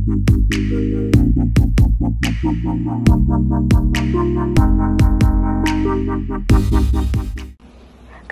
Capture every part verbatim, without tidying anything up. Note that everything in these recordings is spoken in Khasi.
Ka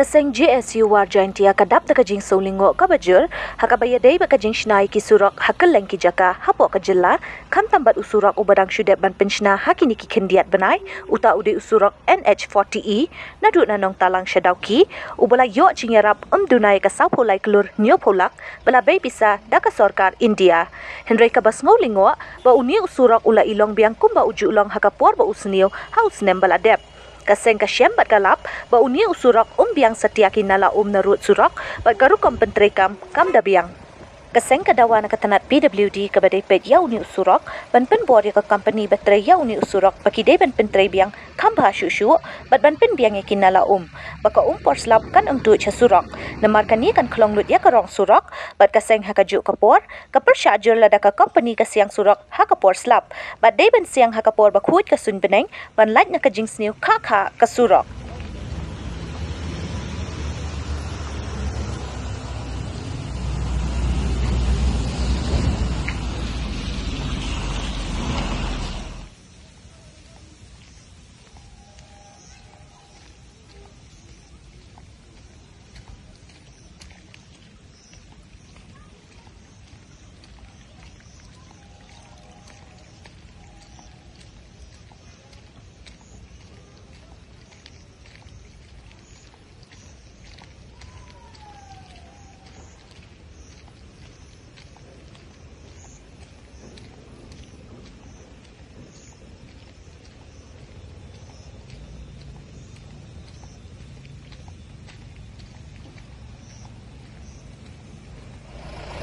seng J S U War Jaintia ka dap da ka jingsngewlyngngoh kaba jur ha kaba ïadei bad ka jingshna ïa ki surok ha kylleng ki jaka hapoh ka jylla, khamtam bad u surok uba dang shu dep ban pynshna ha kine ki khyndiat bnai, uta u dei u surok N H forty E naduh na Nongtalang sha Dawki, uba la ïoh jingïarap ym duna ïa ka sawphew lai klur hynñiewphew lak ba la bei pisa da ka sorkar India. Hynrei kaba sngewlyngngoh ba une u surok u la i long biang kumba u ju long ha ka por ba u sniew ha u snem ba la dep. Ka seng ka shem bad ka lap ba une u surok um biang satia ki nala um na rud surok bad ka rukom pyntreikam kam da biang. Ka seng ka dawa na ka tnat P W D kaba dei peit ïa une u surok ban pynbor ïa ka kompani ba trei ïa une u surok ba ki dei ban pyntrei biang kham bha shuh shuh bad ban pynbiang ïa ki nala um ba ka um por slap kan ym tuid sha surok. Namar kane kan khlong lut ïa ka rong surok bad ka seng ha kajuh ka por ka pyrshah jur lada ka kompani ka siang surok ha ka por slap bad dei ban siang ha ka por ba khuid ka suiñ bneng ban lait na ka jingsniew khah khah ka surok.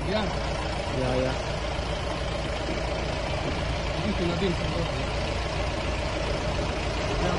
Ya. Ya, ya. Ini kena din. Ya.